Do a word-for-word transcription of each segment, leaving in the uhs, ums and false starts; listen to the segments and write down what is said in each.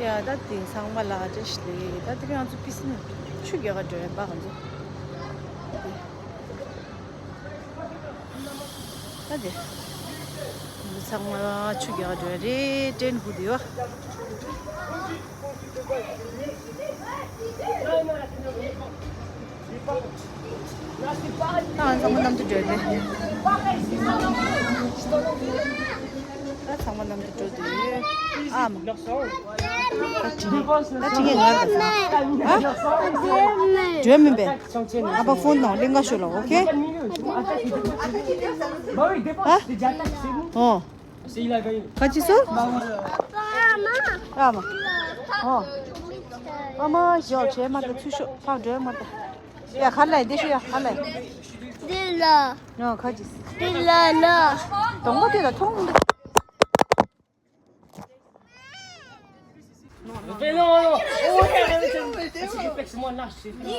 ཡ་ད་དེང་སང་མ་ལ་བཀྲ་ཤིས་བདེ་ལེགས། ད་དེ་རིང་ང་ཚོ་པི་སི་ནི་ཆུ་རྒྱག་ག་འགྲོ་ཡ་པ་ང་ཚོ། ད་དེ་ང་ཚོ་ཚང་མ་ཆུ་རྒྱག་ག་འགྲོ་ཡ་རེད། ཏྲེན་ཧུ་དེ་ཡོད། ད་ང་ཚང་མ་མཉམ་དུ་འགྲོ་དེ། ད་ཚང་མ་མཉམ་དུ་འགྲོ་དེ་ཡོད། ཨ་མ། ད་ཅི་ངས་ང་ལ་ད་ཨ། འགྲོ་མིན་པས། ཨ་ཕ་ཕོན་དང་གླིང་ག་ཤོད་ལ་ཨོ་ཁེ། ཨ། ཨོ། ཁ་ཅི་སུ། ཨ་མ། ཨོ། ཨ་མ་ཞོག་བྱས་མ་ད་ཚུར་ཤོག་ཕར་འགྲོ་མ་ད། ཡ་ག་ལ་འདི་ཤོད་ཡ་ག་ལ། འདི་ལ། ཨོ་ཁ་ཅི། འདི་ལ་ལ། གདོང་པ་དེ་ལ་མཐོང་། Mais non, non. Oh, ouais, ouais, ouais, ouais. C'est lui, pèse-moi là, c'est lui.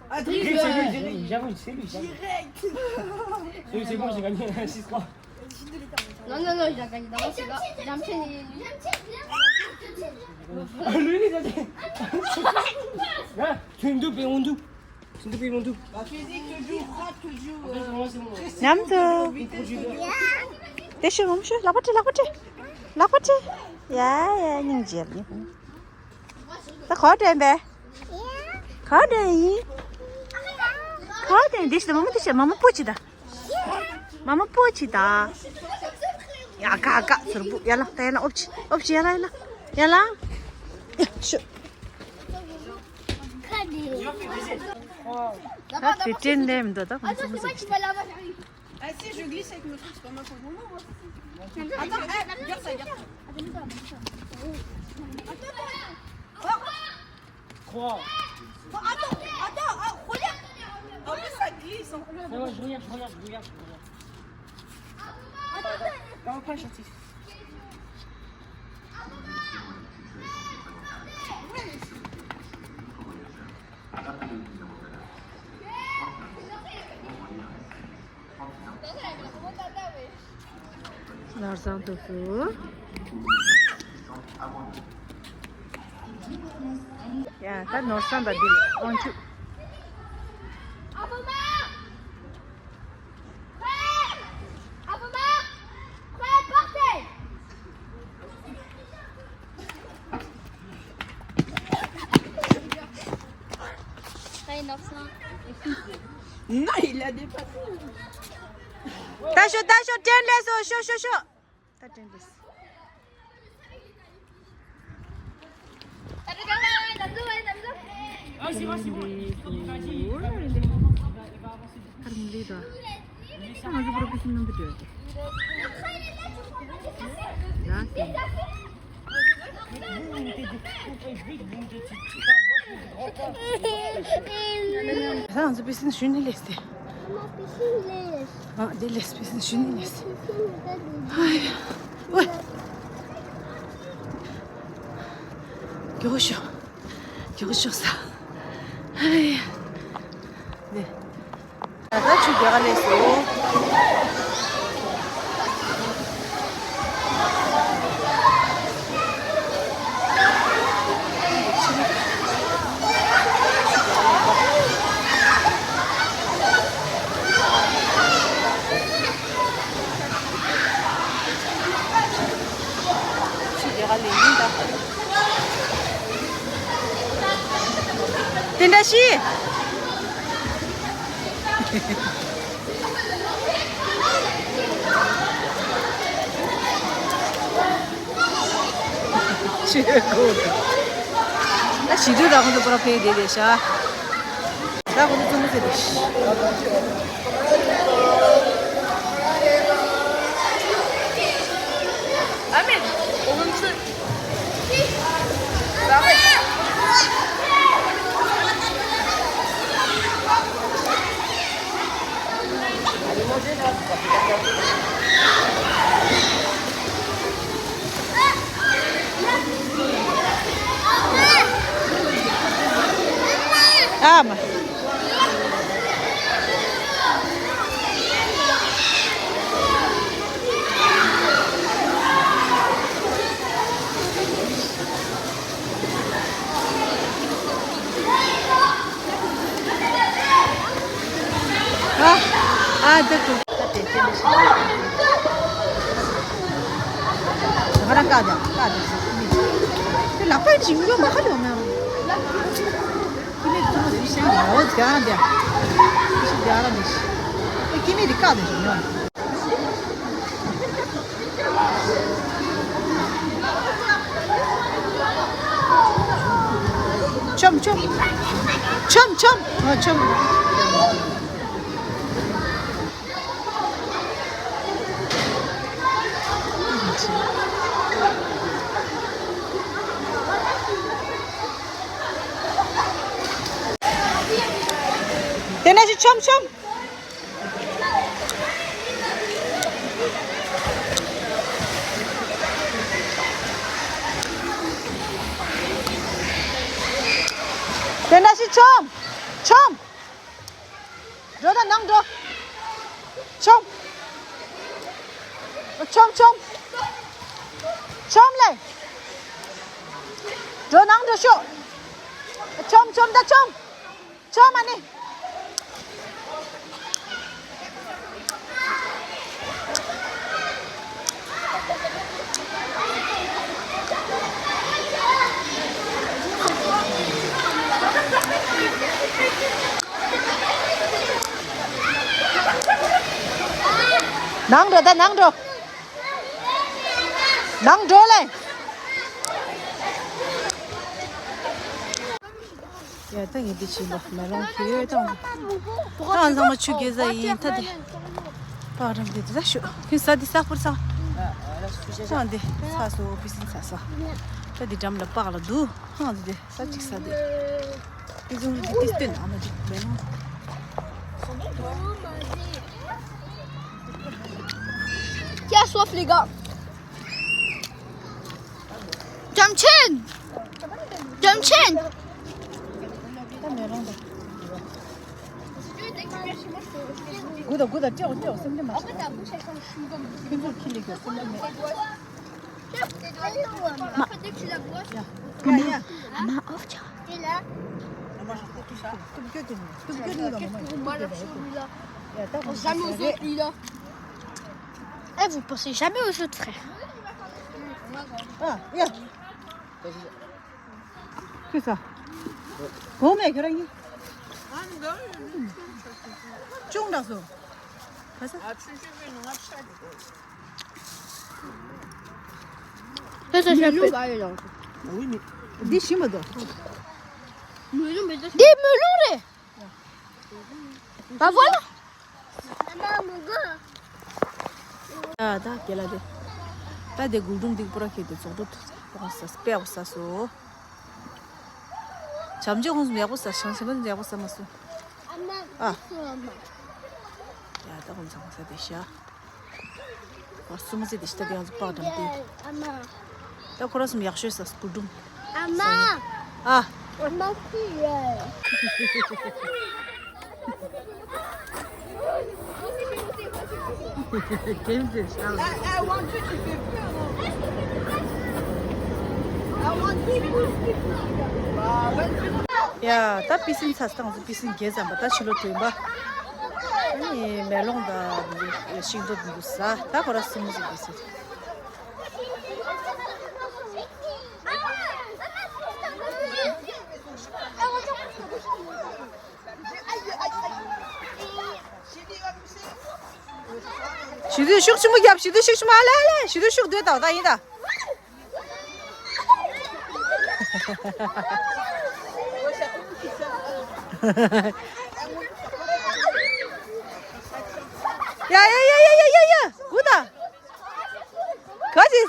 Ah, c'est lui, c'est lui, j'avoue, c'est lui, j'avoue. Direct. C'est lui, c'est bon, j'ai gagné un six trois. Non, non, non, il a gagné d'abord, c'est là. J'ai enchaîné, lui. Ah, lui, il a gagné. Hein, tu me doubles et on double. Depuis mon doux. Physique toujours, frappe toujours. En fait, vraiment, c'est bon. མཉམ་དུ། Vitesse toujours. དེ་ཤོད་མམ་ཤོད། ལག་པ་ཁྲིད། ལག་པ་ཁྲིད། ལག་པ་ཁྲིད། ཡ་ཡ་སྙིང་རྗེ་ལ་སྙིང་། ད་ག་དྲན་པས། ག་དྲན་ཡིན། ག་དྲན། དེ་ཤོད། མ་མ་དེ་ཤོད། མ་མ་པོ་ཅི་ད། མ་མ་པོ་ཅི་ད། ཡ་ག་ག་ཟུར་པོ་ཡ་ལ། ད་ཡ་ལ་ཨོབ་ཅི་ཨོབ་ཅི་ཡ་ལ་ཡ་ལ་ཡ་ལ། ཤོད། ད་དེ་དྲན་ལེ་མི་འདུག་ད་ཁོང་ཚོ་མི་ཟེར་གྱི། Ah si, je glisse avec mon truc, c'est pas ma faute. Attends, eh, garde ça, garde ça. Attends, attends. Oh. Trois. Oh, attends, attends, ah, regarde. En plus, ça glisse, en plus. Non, non, je regarde, je regarde, je regarde, je regarde. Attends, attends. Non, pas gentil. ནོར་བཟང་དུ་སུ། ཡ་ད་ནོར་བཟང་དང་འདི་དབང་ཕྱུག Non, il a dépassé. ད་ཤོད་ད་ཤོད། དྲན་ལས་སོ། ཤོད་ཤོད་ཤོད། ད་དྲན་ལས། Ah, c'est bon, c'est bon. Il faut qu'il va dire, il va, il va avancer. ཁར་མི་ལི་དོ། ང་ཚོ་པོ་རོ་ཕེ་ཤན་ནང་དུ་འགྲོ་ཡོད་དེ། ཡ་ཟེར། ང་ཚོ་པེ་སིན་ཞུ་ནི་ལེས་ཏེ། ཨ་དེ་ལེས་པེ་སིན་ཞུ་ནི་ལེས། ཧའི། ཝེ། མགྱོགས་ཤོག་མགྱོགས་ཤོག་ས། ཧའི། ནེ། ད་ཆུ་རྒྱག་ག་ལས་སོ། ཆུ་རྒྱག་ག་ལས་ཡིན་ད། དེ་འདྲ་ཞིག་ཆེ་གོ། ད་ཞི་དུ་རང་ཚོ་པོ་ར་ཕེ་དེ་དེ་ཤ། ད་ཁོ་ཚོ་ཙུམ་ཙེ་དེ་ཤ། ཨ་མེ། འོ་ཚུ། ཨ་མ། ང་རང་ཀ་དེ་ཀ་དེ་དེ་ལག་པ་ཡིན་ཞིང་ཡོད་མ་ཁ་ཡོད་མེད། ཀི་མེད་ཀི་མེད་ཞིག་ཡོད་ཀྱང་དེ་ཞིག་དེ་ཨ་ར་མི་ཞིག་ཀི་མེད་དེ་ཀ་དེ་ཞིག་ཡོད། ཆོམ་ཆོམ་ཆོམ་ཆོམ་ཨ་ཆོམ། དེ་ནས་ཤི་ཆོམ་ཆོམ། དེ་ནས་ཤི་ཆོམ་ཆོམ། འགྲོ་དང་ནང་འགྲོ། ཆོམ། ཆོམ་ཆོམ། ཆོམ་ལེ། འགྲོ་ནང་འགྲོ་ཤོག། ཆོམ་ཆོམ་ད་ཆོམ། ཆོམ་མ་ནི། ནང་འགྲོ་ད་ནང་འགྲོ། ནང་འགྲོ་ལེ། ཡ་ད་ངས་འདི་བྱིན་པ་མེ་ལོང་གི་ཡོད་དང་། ད་ཚང་མ་ཆུ་རྒྱས་ས་ཡིན་ད་དེ། པགས་རམ་དེ་དེ་ད་ཤོད་ཁྱོད་ས་འདི་ས་ཕུར་ས། ད་འདི་ཚ་སོ་པི་སིན་ཚ་སོ། ད་འདི་འགྲམ་ལ་པགས་ལ་འདུག་ཧང་འདི་དེ་ས་གཅིག་ས་དེ། དེ་ཚོ་འདི་སྟོན་ཨ་མ་འདི་མེ་ལོང་། Qu'est-ce que les gars? Jump chin! Jump chin! ད་མེ་ལོང་ད། དགུ་དང་དགུ་དང་སྤྲེའུ་སྤྲེའུ་སེམས་ཅན་མ་ཤེས། ཁྱོད་ཚོར་ཁྱི་ལེགས་ཀྱང་སེམས་ཅན་མེད། Maman, maman, off, tiens. Jamais aux autres, lui, là. Eh, vous pensez jamais aux autres, frère. Ah, yeah. C'est ça. Bon, mais, grand. ཅུང་འདྲ་སོང་། ག་ས། ཕལ་ཆེར་ཤར་པས། འདི་ཤི་མ་འདུག་འདི་མེ་ལོང་རེད། Bah voilà. ཡ་ད་དེ་ལ་དེ། ད་དེ་གུག་སྒྲུང་འདི་པུ་ར་ཁེ་དེ་ཚོགས་འདུ་ཐོག་ས་སྤེལ་བ་ས་སོ། བྱམས་ཆེན་ཁོང་ཚོ་ཡག་པོ་ཟ། བྱམས་ཆེན་ཁོང་ཚོ་ཡག་པོ་ཟ་མ་སོང་། ཨ། ཡ་ད་ཁོང་ཚོ་ས་དེ་ཤ། ཨ་སུ་མོ་ཟེ་དེ་ཤ་ད་དེ་ང་ཚོ་པགས་འགྲམ་དེ། ད་ཁོ་ར་གསུམ་ཡག་ཤོས་ཟ་སྐུ་སྒྲུང་། ཨ་མ། ཨ། ཨ་མ་ཁུ་ཡ། ཡ་ད་པི་སིན་ཚ་སྟངས་སུ་པི་སིན་རྒྱལ་ཙམ་པ་ད་ཕྱི་ལོ་ཐོན་པ། ཨ་ནི་མེ་ལོང་དང་ཤིང་ཏོག་འདུག་ས་ད་ཁོ་ར་སུ་མོ་ཟེ་དེ་ཟེར། ཞི་དུལ་ཤུགས་ཆེན་པོ་རྒྱབ། ཞི་དུལ་ཤུགས་ཆེན་པོ། ཨ་ལེ་ཨ་ལེ། ཞི་དུལ་ཤུགས་འདོད་དང་ད་ཡིན་ད། ཡ་ཡ་ཡ་ཡ། གུ་ད། ག་ཅི།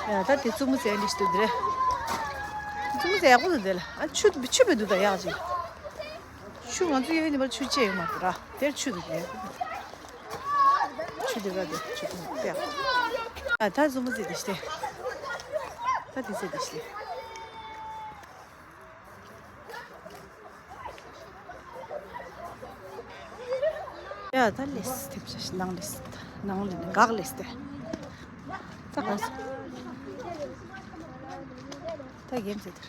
ཡ་ད་དེ་བཙུན་མོ་ཟེར་འདི་ཞིག་འདུག་དེ་རེད། བཙུན་མོ་ཟེར་ཡག་པོ་འདུག་དེ་ལ། ཨ་ཆུ་ཆུ་བེད་འདུག་ད་ཡག་ཅིག་ཆུ་ང་ཚོ་ཡོད་ནི་པར་ཆུ་ཆེ་ཡོད་མ་རེད་ར། དེར་ཆུ་འདུག་དེ། ཆུ་འདུག་ར་དེ་ཆུ་འདུག་དེ། ཨ་ད་བཙུན་མོ་ཟེར་འདི་ཞིག་དེ། ད་དེ་ཟེར་འདི་ཞིག་དེ། ཡ་ད་ལེས་ཐེབས་ཤ་ནང་ལེས་ནང་ལེས་འགག་ལེས་ཏེ། ད་ག་ས། ད་གེམ་ཟེར་དེར།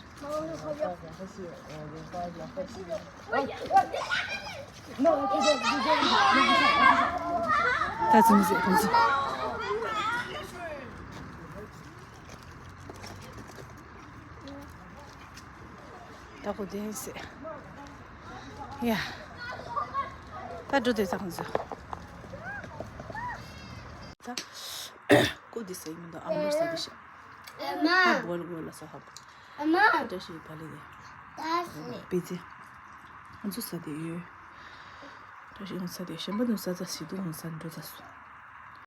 ད་ཙུམ་ཟེར་ཁོང་ཚོ། ད་ཁོ་དེ་ཟེར། ཡ། ད་འགྲོ་དེ་ཚང་ཟེར། ད། ཀོ་དེ་ཟེར་མི་འདུག་ཨམ་ལོ་ཟེར་དེ་ཤ། ཨ་མ། ཧ་བོལ་བོལ་ལ་ས་ཧ་བོ། ཨ་མ། བཀྲ་ཤིས་བ་ལི་དེ། ད་ཟེར། པི་ཙི། ང་ཚོ་ས་དེ་ཡོད། བཀྲ་ཤིས་ང་ཚོ་ས་དེ་གཞན་པ་དུ་ས་ཚ་ཞིག་ཏུ་ང་ཚོ་འགྲོ་ཚ་སོང་།